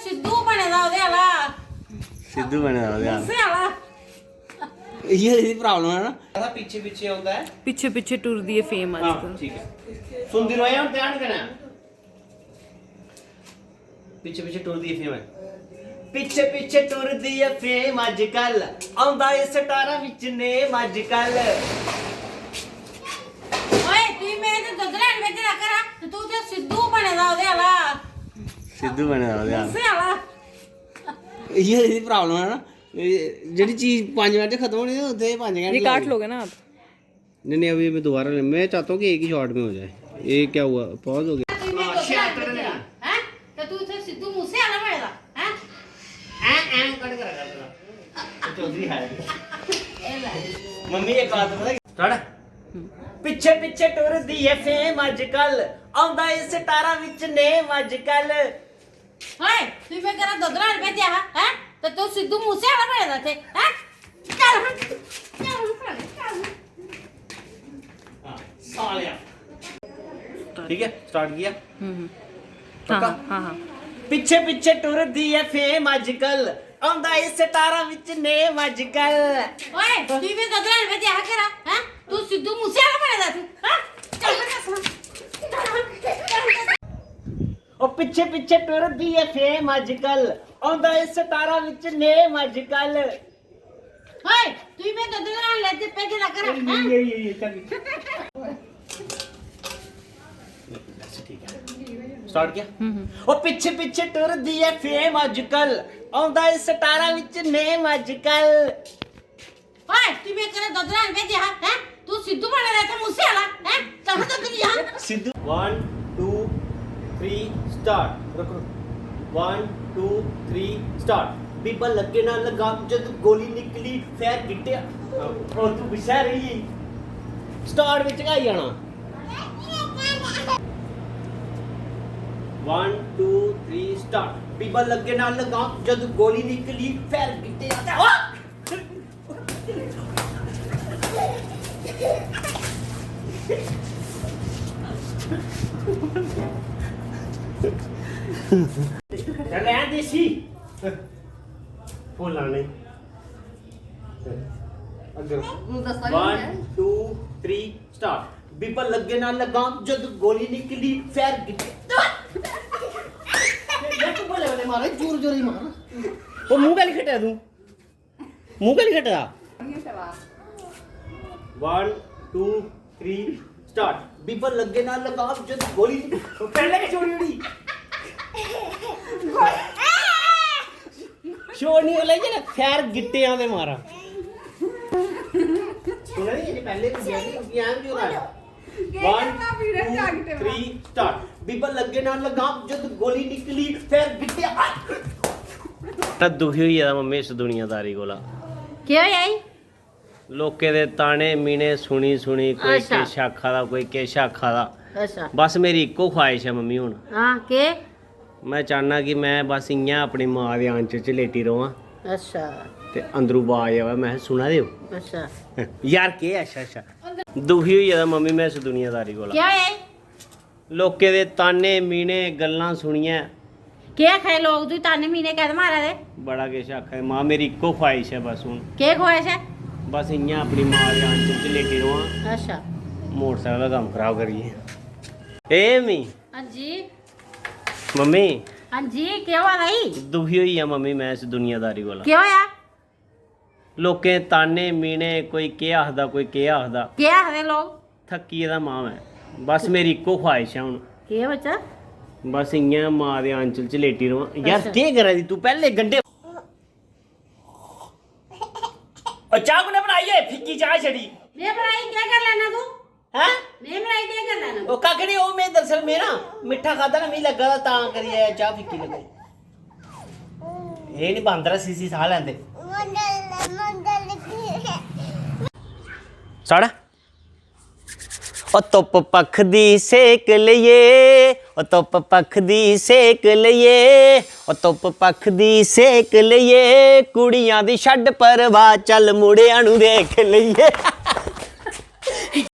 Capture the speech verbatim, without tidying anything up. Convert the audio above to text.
सिद्धू बने दा ओह्दे आह्ला। सिद्धू बने दा ओह्दे आह्ला। मूसे आह्ला। इ'यै जेही problem ऐ ना। पता पिच्छे पिच्छे औंदा ऐ। पिच्छे पिच्छे टुरदी ऐ fame हां, अजकल। ठीक ऐ। सुनदी र'वै हून ध्यान कन्नै। पिच्छे पिच्छे टुरदी ऐ fame। पिच्छे पिच्छे टुरदी ऐ fame अजकल। औंदा इस स्टारां बिच name अजकल। ओए, तुई में ते दुद्ध लैन भेजे दा घरा, ते तू ते सिद्धू बने दा ओह्दे आह्ला। सिद्धू बने दा ओह्दे आह्ला। मूसे आह्ला। इ'यै जेही problem ऐ ना, एह् जेह्ड़ी चीज पंज मिंट च खत्म होनी, उत्थै पंज घैंटे निकाट लगदे। लोगे ना आप। नहीं, नहीं, अभी मैं दोबारा ले-, मैं चाहता हूँ कि एक ही शॉट में हो जाए। ये क्या हुआ? पॉज हो गया। हैं? तो तू इत्थै सिद्धू मूसे आह्ला बने दा, हैं? ऐं, ऐं, कट करा कर थोड़ा। चौधरी है। मम्मी, एक बात पता क्या? पिच्छे पिच्छे टुरदी ऐ fame अजकल, औंदा इस स्टारां बिच name अजकल। हाय, तू मेरे घरा दुद्ध लैन भेजेआ हा, हैं? ते तू सिद्धू मूसे आह्ला बने दा इत्थै, हैं? चल हां, चल हां, चल। हां, सालेआ। ठीक है, start किया। हम्म, हम्म। पक्का? हाँ, हाँ, हाँ। पिच्छे पिच्छे टुरदी ऐ fame अजकल, औंदा इस स्टारां बिच name अजकल। ओए, तू मेरे दुद्ध लैन भेजेआ हा घरा, हैं? तू सिद्धू मूसे आह्ला बने दा तू, हैं? चल मेरे कश। ओ पिच्छे पिच्छे टुरदी ऐ fame अजकल, औंदा इस स्टारां बिच name अजकल। हाय, तू मेरे दुद्ध लैन ले ते भेजे दा घरा, हैं? ये, ये, ये, चल। बस ठीक है। Start किया? हम्म, हम्म। ओ पिच्छे पिच्छे टुरदी ऐ fame अजकल, औंदा इस स्टारां बिच name अजकल। ओए, तू मेरे घरे दुद्ध लैन भेजेआ हा, हैं? तू सिद्धू बने दा इत्थै मूसे आह्ला, हैं? चल दुद्ध पी जा। Sidhu. One, two, three, start। रुक, रुक। One, two, three, start। Biba लग्गे ना लगाम, जद गोली निकली, फैर गिट्टिया। और तू पिच्छे रेही गेई। Start बिच गै आई जाना। One, two, three, start। Biba लग्गे ना लगाम, जद गोली निकली, फैर गिट्टिया। रहन दे इसी। फुल्ल लाने। अग्गें। हून दस्सा दी वन, है। Two, three, start. बीबा लग्गे ना लगाम, जद गोली निकली, फैर गिट्टे। यार, तू बल्ले बल्ले मारो, जोर जोर ही मार। वो मुंह कैली खट्टेआ तू? मुंह कैली खट्टेआ? One, two, three, start. बीबा लग्गे ना लगाम, जद गोली पहले के छोड़ी उड़ी। छोड़नी वाला ये ना, फैर गिट्टे आंदे मारा। सुना नहीं, ये पहले भी गया नहीं, यहाँ भी हो रहा है। One, two, three, start. बीबा लग्गे ना लगाम, जद गोली निकली, फिर गिट्टे। मैं दुखी होई गेदा मम्मी इस दुनियादारी कोला। केह् होआ ई? लोकें दे ताने मीने सुनी सुनी, कोई अच्छा। किश आखा दा, कोई किश आखा दा। अच्छा। बस मेरी इक्को ख्वाहिश ऐ मम्मी, हून। हां, केह्? मैं चाहना कि मैं बस इ'यां अपनी मां दे आंचल च लेटी रवां। अच्छा। ते अंदरू आवाज आवै, मैं, "सुना दे ओ?" अच्छा। यार, केह् अच्छा, अच्छा? दुखी होई गेदा मम्मी मैं इस दुनियादारी कोला। केह् ऐ? लोकें दे ताने, मीने, गल्लां सुनियै। केह् आखा दे लोक, तुगी ताने, मीने कैह्दे मारा दे? बड़ा किश आखा दे। मां, मेरी इक्को ख्वाहिश ऐ बस हून। केह् ख्वाहिश ऐ? बस इ'यां अपनी मां दे आंचल च लेटी रवां। अच्छा। मोटरसाइकल दा कम्म खराब करियै। ए मी। हां जी। मम्मी। हां जी, केह् होआ दा ई? दुखी होई गेआ मम्मी मैं इस दुनियादारी कोला। केह् होआ? लोकें ताने मीने, कोई केह् आखदा, कोई केह् आखदा। केह् आखदे लोक? थक्की गेदा मां मैं, बस मेरी इक्को ख्वाहिश ऐ हून। केह् बच्चा? बस इ'यां मां दे आंचल च लेटी रवां। यार, अच्छा। केह् करा दी तू? पैह्ले गंढे। ओ, चाह् कु'न्नै बनाई ऐ? फिक्की चाह् छड़ी। में बनाई, केह् करी लैना तू? हैं? में बनाई, केह् करी लैना? ओ, कक्ख निं, ओह् में दरअसल में ना मिट्ठा खाद्धा ना, मिगी लग्गा दा तां करियै चाह् फिक्की लग्गी। एह् निं, बांदर सीसी साह् लैंदे। साढ़ा ओ धुप्प पक्खदी सेक लेइये, ओ धुप्प पक्खदी सेक लेइये, ओ धुप्प पक्खदी सेक लेइये, कुड़ियां दी छड्ड परवाह, चल मुड़ेआं नू देख लेइये।